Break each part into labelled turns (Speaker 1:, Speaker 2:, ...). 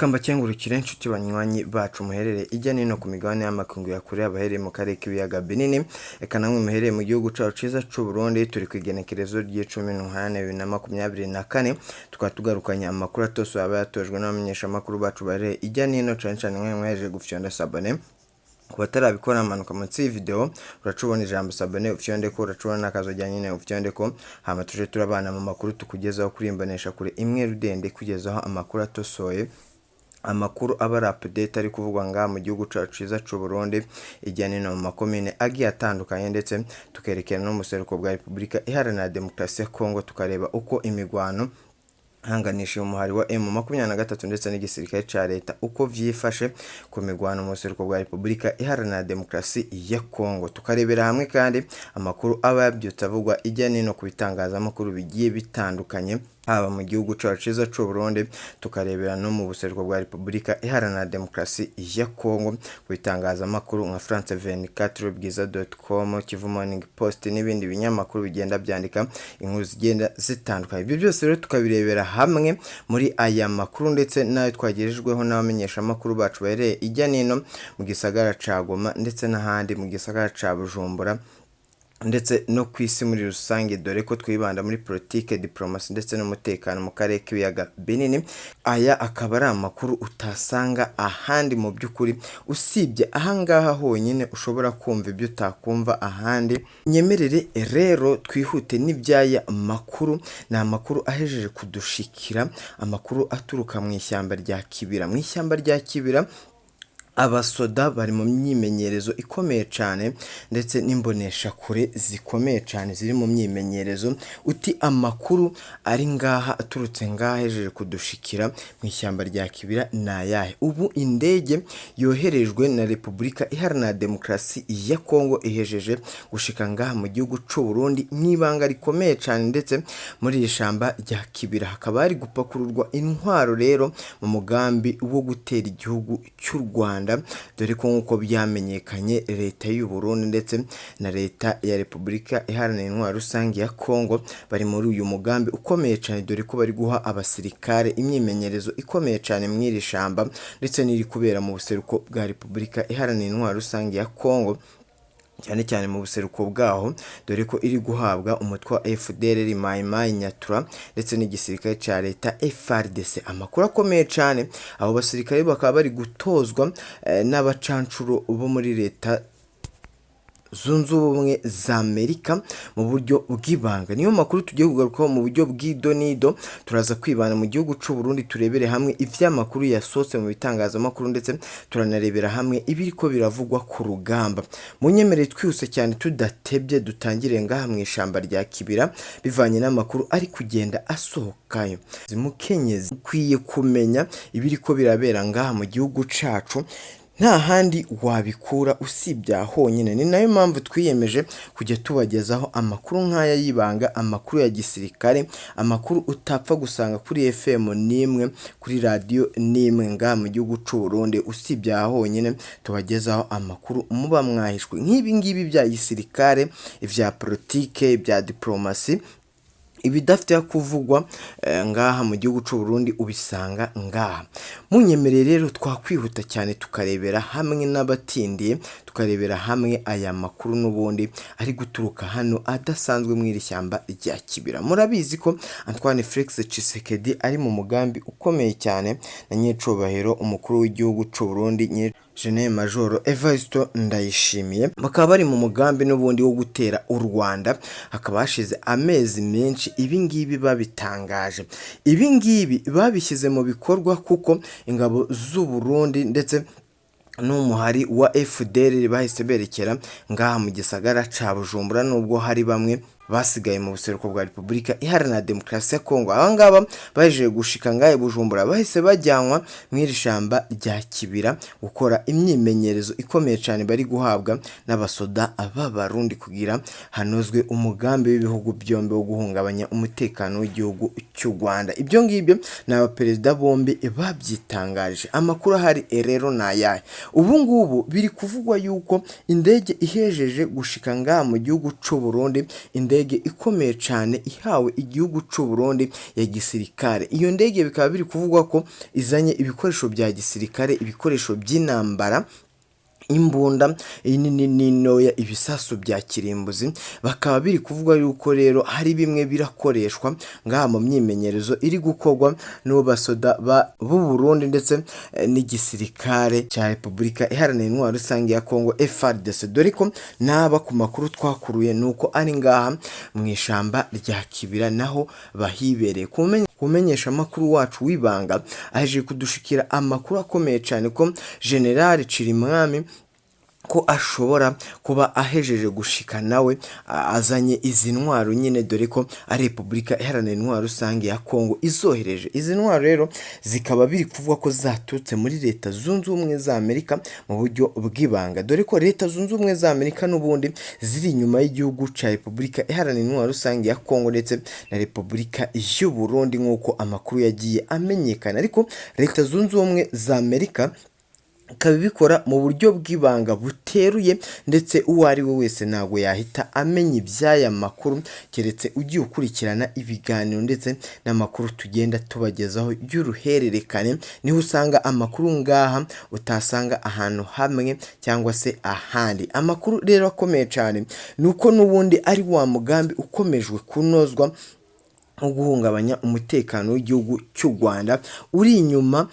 Speaker 1: Reka mbakengurukire inshuti banywanyi bacu muherereye ijya nino ku migabane y'amakungu ya kure, abahereye mu karere k'ibiyaga binini, reka namwe muherereye mu gihugu cacu ciza c'u Burundi. Turi ku igenekerezo ry'icumi Ntwarante 2024, tukaba tugarukanye amakuru atose aba yatojwe n'abamenyeshamakuru bacu baherereye ijya nino, cane cane mwe mwahejeje gufyonda s'abonner. Ku batarabikora, manuka munsi y'iyi video, uraca ubona ijambo s'abonner, ufyonde ko, uraca ubona n'akazogera nyine, ufyonde ko, hama tuje turabana mu makuru tukugezaho kuri imbonesha kure imwe rudende, kugezaho amakuru atosoye, amakuru aba ari update ari kuvugwa ngaha mu gihugu cacu ciza c'u Burundi, ijya nino mu makomine agiye atandukanye, ndetse tukerekera no mu buseruko bwa Repubulika Iharanira Demokarasi ya Kongo, tukareba uko imigwano hanganishije umuhari wa M23 ndetse n'igisirikare ca leta uko vyifashe ku migwano mu buseruko bwa Repubulika Iharanira Demokarasi ya Kongo. Tukarebera hamwe kandi amakuru aba yabyutse avugwa ijya nino ku bitangazamakuru bigiye bitandukanye, haba mu gihugu cacu ciza c'u Burundi, tukarebera no mu buseruko bwa Repubulika Iharanira Demokarasi ya Kongo ku bitangazamakuru nka France 24, Bwiza.com, Kivu Morning Post n'ibindi binyamakuru bigenda byandika inkuru zigenda zitandukanye. Ibyo byose rero tukabirebera hamwe muri aya makuru, ndetse n'ayo twagejejweho n'abamenyeshamakuru bacu bahereye ijya nino mu gisagara ca Goma ndetse n'ahandi mu gisagara ca Bujumbura, ndetse no ku isi muri rusange, dore ko twibanda muri politike, diplomasi ndetse n'umutekano mu karere k'ibiyaga binini. Aya akaba ari amakuru utasanga ahandi mu by'ukuri, usibye ahangaha honyine ushobora kumva ibyo utakumva ahandi. Nyemerere rero twihute n'iby'aya makuru. Ni amakuru ahejeje kudushikira, amakuru aturuka mu ishyamba rya Kibira. Mu ishyamba rya Kibira abasoda bari mu myimenyerezo ikomeye cyane, ndetse n'imboneshakure zikomeye cyane ziri mu myimenyerezo. Uti amakuru ari ngaha, aturutse ngaha, ahejeje kudushikira mu ishyamba rya Kibira ni ayahe? Ubu indege yoherejwe na Repubulika Iharanira Demokarasi ya Kongo ihejeje gushika ngaha mu gihugu c'u Burundi mu ibanga rikomeye cyane, ndetse muri iri shamba rya Kibira hakaba hari gupakururwa intwaro rero mu mugambi wo gutera igihugu cy'u Rwanda, dore ko nk'uko byamenyekanye leta y'u Burundi ndetse na leta ya Repubulika Iharanira Intwaro Rusange ya Kongo bari muri uyu mugambi ukomeye cyane, dore ko bari guha abasirikare imyimenyerezo ikomeye cyane mu iri shamba, ndetse n'iri kubera mu buseruko bwa Repubulika Iharanira Intwaro Rusange ya Kongo, cyane cyane mu buseruko bwaho, dore ko iri guhabwa umutwe wa FDLR, Mai Mai Nyatura ndetse n'igisirikare cya leta FARDC. Amakuru akomeye cyane, abo basirikare bakaba bari gutozwa n'abacancuro bo muri Leta Zunze Ubumwe za Amerika mu buryo bw'ibanga. Niyo makuru tugiye kugarukaho mu buryo bw'idonido. Turaza kwibana mu gihugu c'u Burundi, turebere hamwe ivy'amakuru yasohotse mu bitangazamakuru, ndetse turanarebera hamwe ibiriko biravugwa ku rugamba. Munyemerere twihuse cyane tudatebye, dutangire ngaha mu ishamba rya Kibira, bivanye n'amakuru ari kugenda asohokayo. Mukenyezi, ukwiye kumenya ibiriko birabera ngaha mu gihugu cacu, nta handi wabikura usibye aha honyine. Ni nayo mpamvu twiyemeje kujya tubagezaho amakuru nk'aya y'ibanga, amakuru ya gisirikare, amakuru utapfa gusanga kuri FM n'imwe, kuri radiyo n'imwe ngaha mu gihugu c'u Burundi, usibye aha honyine tubagezaho amakuru muba mwahishwe nk'ibi ngibi bya gisirikare, ibya politike, ibya diplomasi, ibidafite kuvugwa ngaha mu gihugu c'u Burundi ubisanga ngaha. Munyemerere rero twakwihuta cyane, tukarebera hamwe n'abatindiye, tukarebera hamwe aya makuru n'ubundi ari guturuka hano adasanzwe mu iri shyamba rya Kibira. Murabizi ko Antoine Felix Tshisekedi ari mu mugambi ukomeye cyane na nyiricubahiro umukuru w'igihugu c'u Burundi, General Major Evariste Ndayishimiye, bakaba bari mu mugambi n'ubundi wo gutera u Rwanda. Hakaba hashize amezi menshi ibi ngibi babitangaje, ibi ngibi babishyize mu bikorwa, kuko ingabo z'u Burundi ndetse n'umuhari wa FDLR bahise berekera ngaha mu gisagara ca Bujumbura, nubwo hari bamwe basigaye mu buseruko bwa Repubulika Iharanira Demokarasi ya Kongo. Aba ngaba baje gushika ngahe Bujumbura, bahise bajyanwa mu iri shamba rya Kibira gukora imyimenyerezo ikomeye cyane bari guhabwa n'abasoda b'Abarundi, kugira hanozwe umugambi w'ibihugu byombi wo guhungabanya umutekano w'igihugu cy'u Rwanda. Ibyo ngibyo ni abaperezida bombi babyitangarije. Amakuru ahari rero ni ayahe? Ubu ngubu biri kuvugwa yuko indege ihejeje gushika ngaha mu gihugu c'u Burundi, indege indege ikomeye cyane ihawe igihugu c'u Burundi ya gisirikare. Iyo ndege bikaba biri kuvugwa ko izanye ibikoresho bya gisirikare, ibikoresho by'intambara, imbunda nini n'intoya, ibisasu bya kirimbuzi. Bakaba biri kuvuga yuko rero hari bimwe birakoreshwa ngaha mu myimenyerezo iri gukorwa n'ubu basoda b'u Burundi ndetse n'igisirikare cya Repubulika Iharanira Intwaro Rusange ya Kongo FARDC, dore ko n'aba ku makuru twakuruye ni uko ari ngaha mu ishamba rya Kibira naho bahibereye. Kumenyesha amakuru wacu w'ibanga aje kudushikira amakuru akomeye cyane ko General Cirimwami ko ashobora kuba ahejeje gushika nawe azanye izi ntwaro nyine, dore ko ari Repubulika Iharanira Intwaro Rusange ya Kongo izohereje izi ntwaro. Rero zikaba biri kuvuga ko zaturutse muri Leta Zunze Ubumwe za Amerika mu buryo bw'ibanga, dore ko Leta Zunze Ubumwe za Amerika n'ubundi ziri inyuma y'igihugu cya Repubulika Iharanira Intwaro Rusange ya Kongo ndetse na Repubulika y'u Burundi, nk'uko amakuru yagiye amenyekana. Ariko Leta Zunze Ubumwe za Amerika ikaba ibikora mu buryo bw'ibanga buteruye, ndetse uwo ari we wese ntabwo yahita amenya iby'aya makuru keretse ugiye ukurikirana ibiganiro ndetse n'amakuru tugenda tubagezaho y'uruhererekane. Niho usanga amakuru ngaha utasanga ahantu hamwe cyangwa se ahandi. Amakuru rero akomeye cyane ni uko n'ubundi ari wa mugambi ukomejwe kunozwa nko guhungabanya umutekano w'igihugu cy'u Rwanda. Uri inyuma,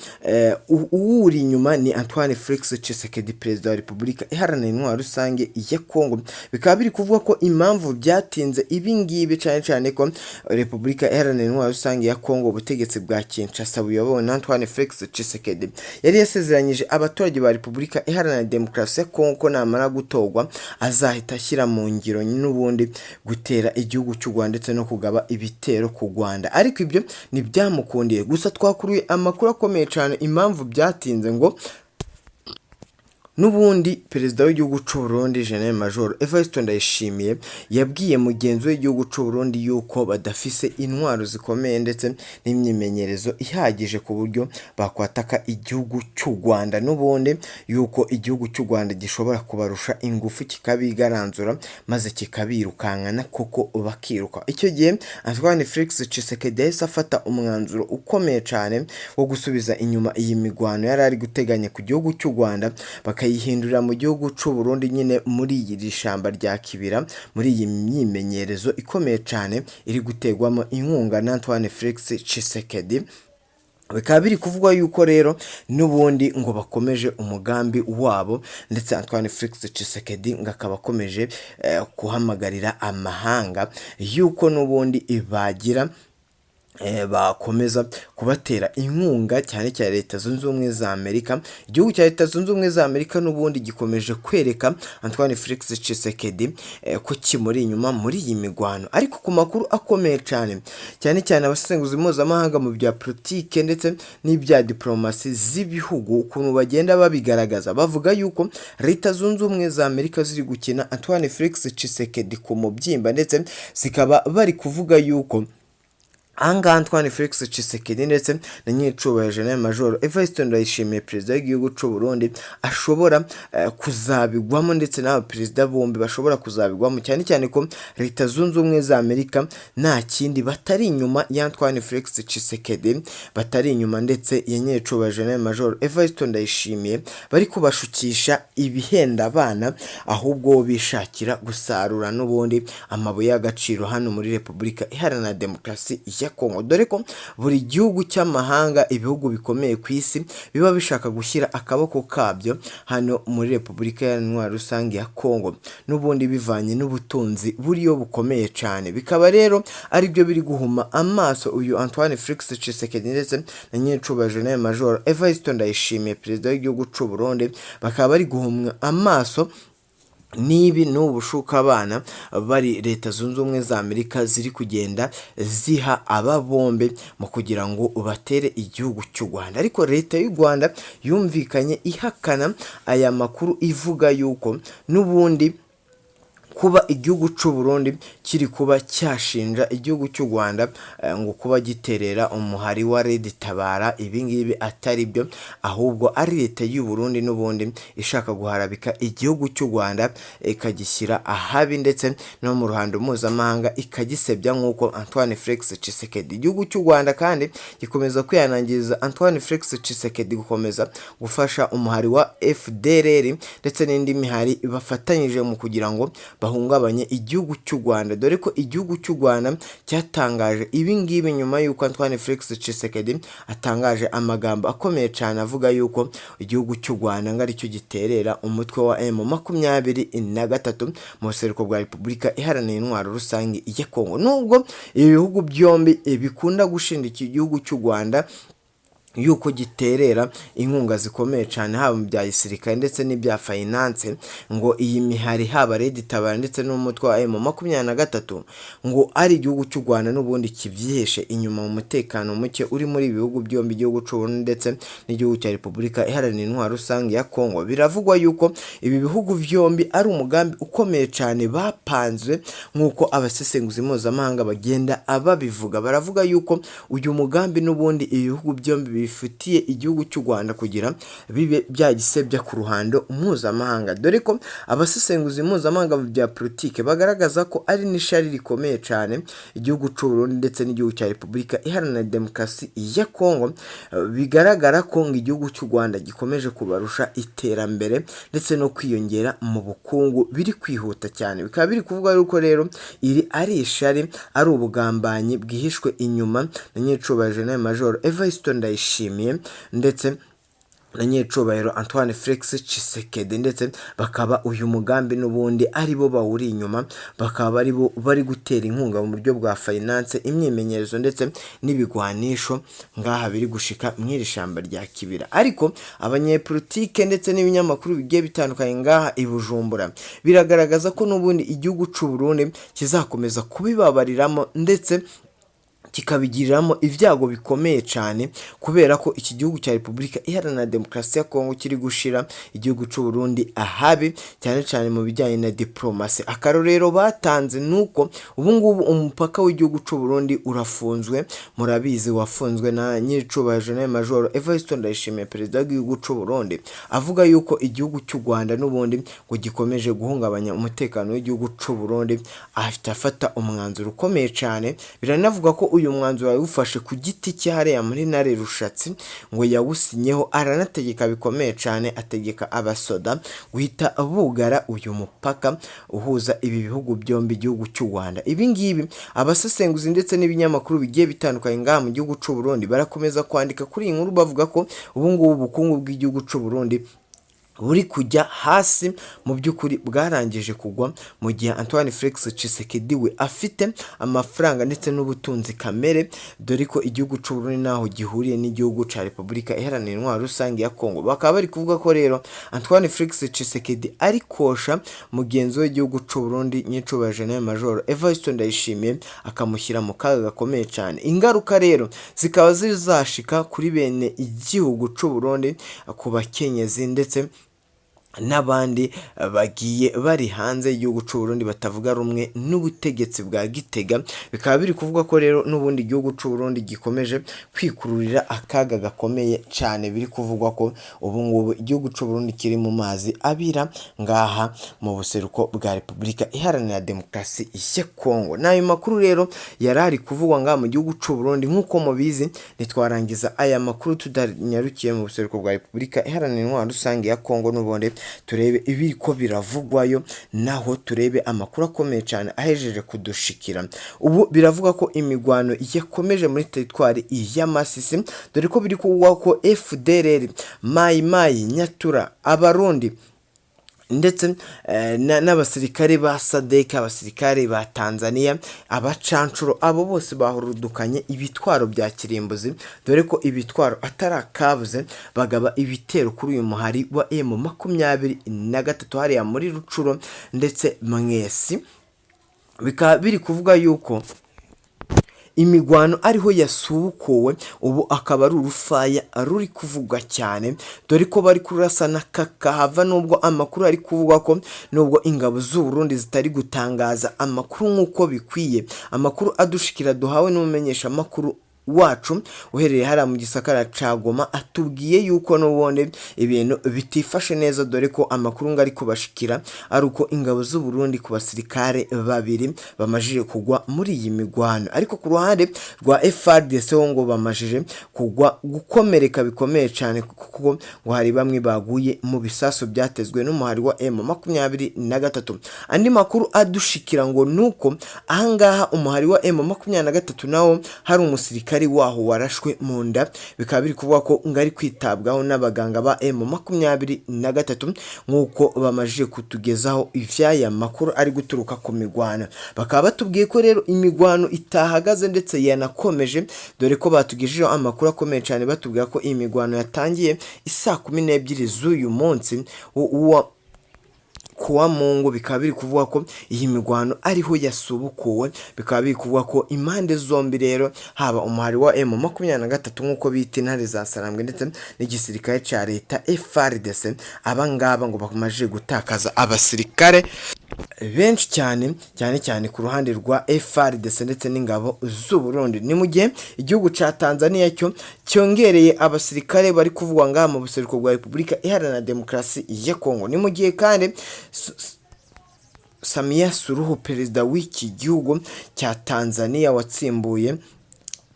Speaker 1: uwuri inyuma ni Antoine Felix Tshisekedi, perezida wa Repubulika Iharanira Intwaro Rusange ya Kongo. Bikaba biri kuvuga ko impamvu byatinze ibi ngibi, cyane cyane ko Repubulika Iharanira Intwaro Rusange ya Kongo, ubutegetsi bwa Kinshasa buyobowe na Antoine Felix Tshisekedi, yari yasezeranyije abaturage ba Repubulika Iharanira Demokarasi ya Kongo ko namara gutorwa azahita ashyira mu ngiro n'ubundi gutera igihugu cy'u Rwanda ndetse no kugaba ibitero ku Rwanda, ariko ibyo ntibyamukundiye. Gusa twakuruye amakuru akomeye cyane impamvu byatinze, ngo n'ubundi perezida w'igihugu cy'u Burundi General Major Evariste Ndayishimiye yabwiye mugenzi w'igihugu cy'u Burundi yuko badafise intwaro zikomeye ndetse n'imyimenyerezo ihagije ku buryo bakwataka igihugu cy'u Rwanda, n'ubundi yuko igihugu cy'u Rwanda gishobora kubarusha ingufu kikabigaranzura maze kikabirukankana koko bakiruka. Icyo gihe Antoine Felix Tshisekedi yahise afata umwanzuro ukomeye cyane wo gusubiza inyuma iyi migwano yari ari guteganya ku gihugu cy'u Rwanda, bakayihindurira mu gihugu cy'u Burundi nyine muri iri shamba rya Kibira, muri iyi myimenyerezo ikomeye cyane iri gutegwamo inkunga na Antoine Felix Tshisekedi. Bikaba biri kuvugwa yuko rero n'ubundi ngo bakomeje umugambi wabo, ndetse Antoine Felix Tshisekedi ngo akaba akomeje guhamagarira amahanga yuko n'ubundi bagira bakomeza kubatera inkunga, cyane cyane Leta Zunze Ubumwe za Amerika. Igihugu cya Leta Zunze Ubumwe za Amerika n'ubundi gikomeje kwereka Antoine Felix Tshisekedi ko kimuri inyuma muri iyi migwano. Ariko ku makuru akomeye cyane, cyane cyane abasesenguzi mpuzamahanga mu bya politike ndetse n'ibya diplomasi z'ibihugu, ukuntu bagenda babigaragaza, bavuga yuko Leta Zunze Ubumwe za Amerika ziri gukina Antoine Felix Tshisekedi ku mubyimba, ndetse zikaba bari kuvuga yuko ahangaha Antoine Felix Tshisekedi ndetse na nyiricubahiro General Major Evariste Ndayishimiye, perezida w'igihugu cy'u Burundi, ashobora kuzabigwamo, ndetse n'aba perezida bombi bashobora kuzabigwamo, cyane cyane ko Leta Zunze Ubumwe za Amerika nta kindi batari inyuma ya Antoine Felix Tshisekedi, batari inyuma ndetse ya nyiricubahiro General Major Evariste Ndayishimiye. Bari kubashukisha ibihenda abana, ahubwo bishakira gusarura n'ubundi amabuye y'agaciro hano muri Repubulika Iharanira Demokarasi ya Kongo, dore ko buri gihugu cy'amahanga, ibihugu bikomeye ku isi, biba bishaka gushyira akaboko kabyo hano muri Repubulika Iharanira Rusange ya Kongo, n'ubundi bivanye n'ubutunzi buriyo bukomeye cyane. Bikaba rero aribyo biri guhuma amaso uyu Antoine Felix Tshisekedi ndetse na nyiricubahiro General Major Evariste Ndayishimiye, perezida w'igihugu cy'u Burundi. Bakaba bari guhumwa amaso nibi n'ubu bushuka abana bari Leta Zunze Ubumwe za Amerika ziri kugenda ziha aba bombi mu kugira ngo batere igihugu cy'u Rwanda. Ariko Leta y'u Rwanda yumvikanye ihakana aya makuru, ivuga yuko n'ubundi Kuba igihugu c'u Burundi kiri kuba cyashinja igihugu cy'u Rwanda ngo kuba giterera umuhari wa Red Tabara, ibi ngibi atari byo, ahubwo ari leta y'u Burundi n'ubundi ishaka guharabika igihugu cy'u Rwanda, ikagishyira ahabi ndetse no mu ruhando mpuzamahanga ikagisebya, nk'uko Antoine Felix Tshisekedi. Igihugu cy'u Rwanda kandi gikomeza kwihanangiriza Antoine Felix Tshisekedi gukomeza gufasha umuhari wa FDLR ndetse n'indi mihari bafatanyije mu kugira ngo bahungabanye igihugu cy'u Rwanda, dore ko igihugu cy'u Rwanda cyatangaje ibi ngibi nyuma y'uko Antoine Felix Tshisekedi atangaje amagambo akomeye cyane avuga yuko igihugu cy'u Rwanda ngo aricyo giterera umutwe wa M23 mu buseruko bwa Repubulika Iharanira Intwaro Rusange ya Kongo. Nubwo ibi bihugu byombi bikunda gushinja iki gihugu cy'u Rwanda yuko giterera inkunga zikomeye cyane, haba mu bya gisirikare ndetse n'ibya finance, ngo iyi mihari haba Red Tabara ndetse n'umutwe wa M23 ngo ari igihugu cy'u Rwanda n'ubundi kibyihishe inyuma mu mutekano muke uri muri ibi bihugu byombi, igihugu cy'u Burundi ndetse n'igihugu cya Repubulika Iharanira Intwaro Rusange ya Kongo. Biravugwa yuko ibi bihugu byombi ari umugambi ukomeye cyane bapanzwe, nk'uko abasesenguzi mpuzamahanga bagenda babivuga. Baravuga yuko uyu mugambi n'ubundi ibi bihugu byombi bifitiye igihugu cy'u Rwanda kugira bibe byagisebya ku ruhando mpuzamahanga, dore ko abasesenguzi mpuzamahanga mu bya politike bagaragaza ko ari n'ishari rikomeye cyane igihugu cy'u Burundi ndetse n'igihugu cya Repubulika Iharanira Demokarasi ya Kongo. Bigaragara ko ngo igihugu cy'u Rwanda gikomeje kubarusha iterambere ndetse no kwiyongera mu bukungu biri kwihuta cyane. Bikaba biri kuvuga yuko rero iri ari ishari, ari ubugambanyi bwihishwe inyuma na nyiricubahiro General Major Evariste Ndayishimiye ndetse na nyiricubahiro Antoine Felix Tshisekedi, ndetse bakaba uyu mugambi n'ubundi ari bo bawuri inyuma, bakaba ari bo bari gutera inkunga mu buryo bwa finance, imyimenyerezo ndetse n'ibigwanisho ngaha biri gushika mw'iri shamba rya Kibira. Ariko abanyepolitike ndetse n'ibinyamakuru bigiye bitandukanye ngaha i Bujumbura biragaragaza ko n'ubundi igihugu c'u Burundi kizakomeza kubibabariramo ndetse kikabigiriramo ibyago bikomeye cyane, kubera ko iki gihugu cya Repubulika Iharanira Demokarasi ya Kongo kiri gushira igihugu cy'u Burundi ahabi, cyane cyane mu bijyanye na diplomasi. Akarorero batanze nuko ubu ngubu umupaka w'igihugu cy'u Burundi urafunzwe. Murabizi, wafunzwe na nyiricubahiro General Major Evariste Ndayishimiye, perezida w'igihugu cy'u Burundi, avuga yuko igihugu cy'u Rwanda n'ubundi ngo gikomeje guhungabanya umutekano w'igihugu cy'u Burundi, ahita afata umwanzuro ukomeye cyane. Biranavuga ko uyu mwanzuro yawufashe ku giti cye hariya muri Ntare Rushatsi, ngo yawusinyeho, aranategeka bikomeye cyane, ategeka abasoda guhita bugara uyu mupaka uhuza ibi bihugu byombi, igihugu cy'u Rwanda. Ibi ngibi abasesenguzi ndetse n'ibinyamakuru bigiye bitandukanye ngaha mu gihugu cy'u Burundi barakomeza kwandika kuri iyi nkuru, bavuga ko ubu ngubu ubukungu bw'igihugu cy'u Burundi buri kujya hasi, mu by'ukuri bwarangije kugwa, mu gihe Antoine Felix Tshisekedi we afite amafaranga ndetse n'ubutunzi kamere, dore ko igihugu cy'u Burundi naho gihuriye n'igihugu cya Repubulika Iharanira Intwaro Rusange ya Kongo. Bakaba bari kuvuga ko rero Antoine Felix Tshisekedi ari kosha mugenzi w'igihugu cy'u Burundi, nyiricubahiro General Major Evariste Ndayishimiye, akamushyira mu kaga gakomeye cyane. Ingaruka rero zikaba zizashika kuri bene igihugu cy'u Burundi, ku bakenyezi ndetse n'abandi bagiye bari hanze y'igihugu cy'u Burundi batavuga rumwe n'ubutegetsi bwa Gitega. Bikaba biri kuvuga ko rero n'ubundi igihugu cy'u Burundi gikomeje kwikururira akaga gakomeye cyane. Biri kuvugwa ko ubu ngubu igihugu cy'u Burundi kiri mu mazi abira ngaha mu buseruko bwa Repubulika Iharanira Demokarasi ya Kongo. N'ayo makuru rero yari ari kuvugwa ngaha mu gihugu cy'u Burundi. Nk'uko mubizi, ntitwarangiza aya makuru tudanyarukiye mu buseruko bwa Repubulika Iharanira Intwaro Rusange ya Kongo, n'ubundi turebe ibiriko biravugwayo, naho turebe amakuru akomeye cyane ahejeje kudushikira. Ubu biravuga ko imigwano yakomeje muri teritwari ya Masisi, dore ko biri kuvugwa ko FDLR, Mai Mai, Nyatura, Abarundi ndetse n'abasirikare ba SADC, abasirikare ba Tanzania, abacancuro, abo bose bahurudukanye ibitwaro bya kirimbuzi, dore ko ibitwaro atari akabuze, bagaba ibitero kuri uyu muhari wa M23 hariya muri Rucuro ndetse Mwesi. Bikaba biri kuvuga yuko imigwano ariho yasubukuwe, ubu akaba ari urufaya ruri kuvugwa cyane, dore ko bari kurasana kakahava, nubwo amakuru ari kuvugwa ko nubwo ingabo z'u Burundi zitari gutangaza amakuru nk'uko bikwiye. Amakuru adushikira duhawe n'umumenyesha makuru wacu uherereye hariya mu gisakara ca Goma atubwiye yuko n'ubundi ibintu bitifashe neza, dore ko amakuru ngo ari kubashikira ari uko ingabo z'u Burundi ku basirikare babiri bamajije kugwa muri iyi migwano, ariko ku ruhande rwa FARDC ho ngo bamajije kugwa gukomereka bikomeye cyane, kuko ngo hari bamwe baguye mu bisasu byatezwe n'umuhari wa M23. Andi makuru adushikira ngo nuko ahangaha umuhari wa M23 nawo hari umusirikare waho warashwe mu nda, bikaba biri kuvuga ko ngo ari kwitabwaho n'abaganga ba M23, nk'uko bamajije kutugezaho ivy'aya makuru ari guturuka ku migwano. Bakaba batubwiye ko rero imigwano itahagaze ndetse yanakomeje, dore ko batugejejeho amakuru akomeye cyane, batubwira ko iyi migwano yatangiye isaa 12 z'uyu munsi wa kuwa Mungu. Bikaba biri kuvuga ko iyi migwano ariho yasubukuwe, bikaba biri kuvuga ko impande zombi rero, haba umuhari wa M23 nk'uko bita intare za Sarambwe ndetse n'igisirikare ca leta FARDC, aba ngaba ngo bamaze gutakaza abasirikare benshi cyane, cyane cyane ku ruhande rwa FARDC ndetse n'ingabo z'u Burundi. Ni mu gihe igihugu ca Tanzania cyo cyongereye abasirikare bari kuvugwa ngaha mu buseruko bwa Repubulika Iharanira Demokarasi ya Kongo. Ni mu gihe kandi Samia Suluhu, perezida w'iki gihugu cya Tanzania watsimbuye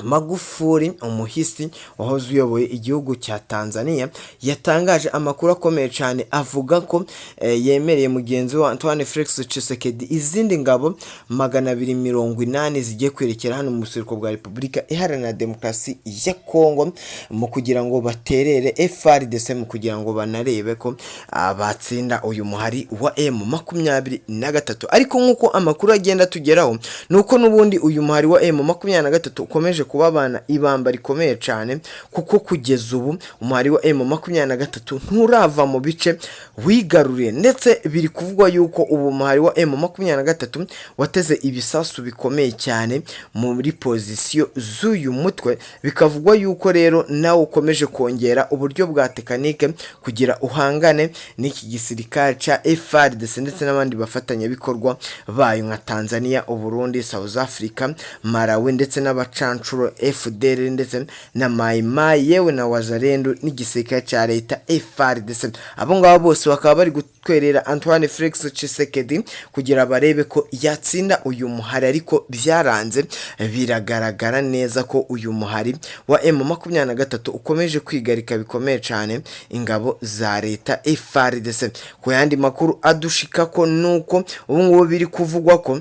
Speaker 1: Magufuli, umuhisi wahoze uyoboye igihugu cya Tanzania, yatangaje amakuru akomeye cyane avuga ko yemereye mugenzi we Antoine Felix Tshisekedi izindi ngabo 280 zigiye kwerekera hano mu buseruko bwa Repubulika Iharanira Demokarasi ya Kongo, mu kugira ngo baterere FARDC, mu kugira ngo banarebe ko batsinda uyu muhari wa M23. Ariko nk'uko amakuru agenda atugeraho, ni uko n'ubundi uyu muhari wa M23 ukomeje kubabana ibamba rikomeye cyane, kuko kugeza ubu umuhari wa M23 nturava mu bice wigaruriye, ndetse biri kuvugwa yuko ubu umuhari wa M23 wateze ibisasu bikomeye cyane muri pozisiyo z'uyu mutwe. Bikavugwa yuko rero nawe ukomeje kongera uburyo bwa tekanike kugira uhangane n'iki gisirikare cya FARDC ndetse n'abandi bafatanyabikorwa bayo nka Tanzania, Uburundi, South Africa, Malawi ndetse n'abacancuro FDL ndetse na Mai Mai, yewe na Wazalendo n'igisirikare cya leta FARDC. Abo ngabo bose bakaba bari gutwerera Antoine Felix Tshisekedi kugira barebe ko yatsinda uyu muhari, ariko byaranze. Biragaragara neza ko uyu muhari wa M23 ukomeje kwigarika bikomeye cyane ingabo za leta FARDC. Ku yandi makuru adushika ko nuko ubu ngubu biri kuvugwa ko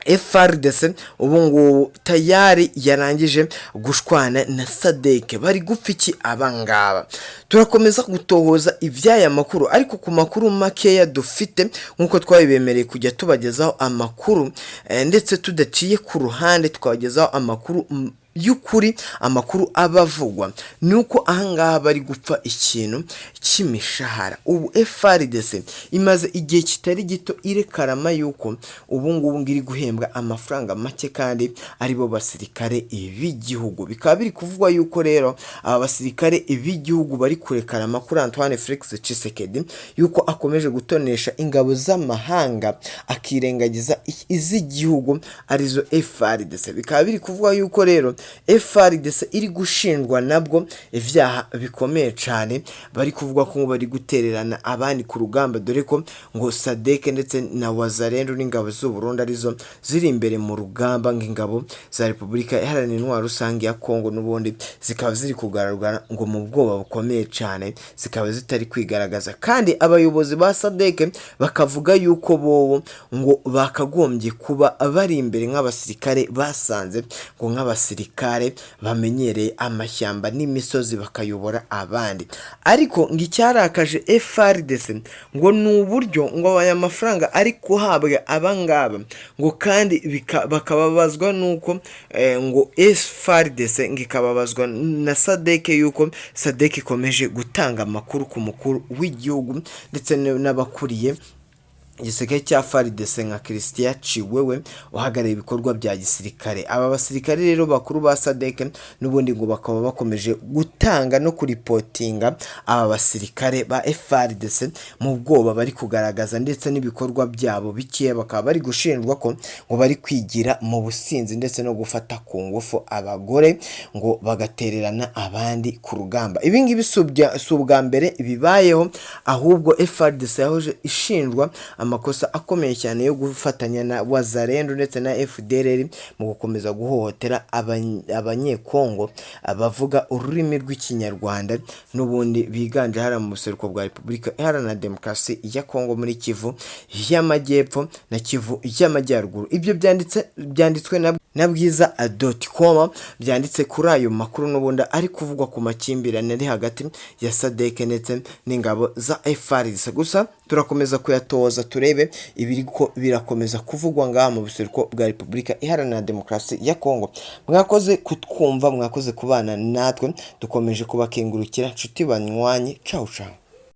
Speaker 1: FARDC ubu ngubu tayari yarangije gushwana na SADC. Bari gupfa iki abangaba? Turakomeza gutohoza iby'aya makuru, ariko ku makuru makeya dufite, nk'uko twabibemereye kujya tubagezaho amakuru ndetse tudaciye ku ruhande, tukabagezaho amakuru y'ukuri, amakuru aba avugwa ni uko ahangaha bari gupfa ikintu cy'imishahara. Ubu FARDC imaze igihe kitari gito irekarama yuko ubu ngubu ngo iri guhembwa amafaranga make kandi aribo basirikare b'igihugu. Bikaba biri kuvugwa yuko rero aba basirikare b'igihugu bari kurekarama kuri Antoine Felix Tshisekedi yuko akomeje gutonesha ingabo z'amahanga akirengagiza iz'igihugu arizo FARDC. Bikaba biri kuvugwa yuko rero FARDC iri gushinjwa nabwo ibyaha bikomeye cyane, bari kuvuga ko bari gutererana abandi ku rugamba, dore ko ngo SADC ndetse na Wazalendo n'ingabo z'u Burundi arizo ziri imbere mu rugamba, nk'ingabo za Repubulika Iharanira Intwaro Rusange ya Kongo n'ubundi zikaba ziri kugaragara ngo mu bwoba bukomeye cyane, zikaba zitari kwigaragaza. Kandi abayobozi ba SADC bakavuga yuko bobo ngo bakagombye kuba bari imbere nk'abasirikare basanze, ngo nk'abasirikare bamenyereye amashyamba n'imisozi, bakayobora abandi. Ariko ngo icyarakaje FARDC ngo ni uburyo ngo aya mafaranga ari guhabwa abangaba, ngo kandi bakababazwa nuko ngo FARDC ngo ikababazwa na SADC, yuko SADC ikomeje gutanga amakuru ku mukuru w'igihugu ndetse n'abakuriye Igisirikare cya FARDC nka Christian Chiwewe uhagarariye ibikorwa bya gisirikare. Aba basirikare rero bakuru ba SADC n'ubundi ngo bakaba bakomeje gutanga no kuripotinga aba basirikare ba FARDC mu bwoba bari kugaragaza ndetse n'ibikorwa byabo bikeya, bakaba bari gushinjwa ko ngo bari kwigira mu businzi ndetse no gufata ku ngufu abagore, ngo bagatererana abandi ku rugamba. Ibi ngibi si ubwa mbere bibayeho, ahubwo FARDC yahoje ishinjwa amakosa akomeye cyane yo gufatanya na Wazalendo ndetse na FDLR mu gukomeza guhohotera abanyekongo bavuga ururimi rw'Ikinyarwanda n'ubundi biganje hariya mu buseruko bwa Repubulika Iharanira Demokarasi ya Kongo, muri Kivu y'Amajyepfo na Kivu y'Amajyaruguru. Ibyo byanditswe na bwiza.com, byanditse kuri ayo makuru n'ubundi ari kuvugwa ku makimbirane ari hagati ya SADC ndetse n'ingabo za FARDC. Gusa turakomeza kuyatoza turebe ibiriko birakomeza kuvugwa ngaha mu buseruko bwa Repubulika Iharanira Demokarasi ya Kongo. Mwakoze kutwumva, mwakoze kubana natwe, dukomeje kubakengurukira, nshuti banywanyi. Ciao ciao.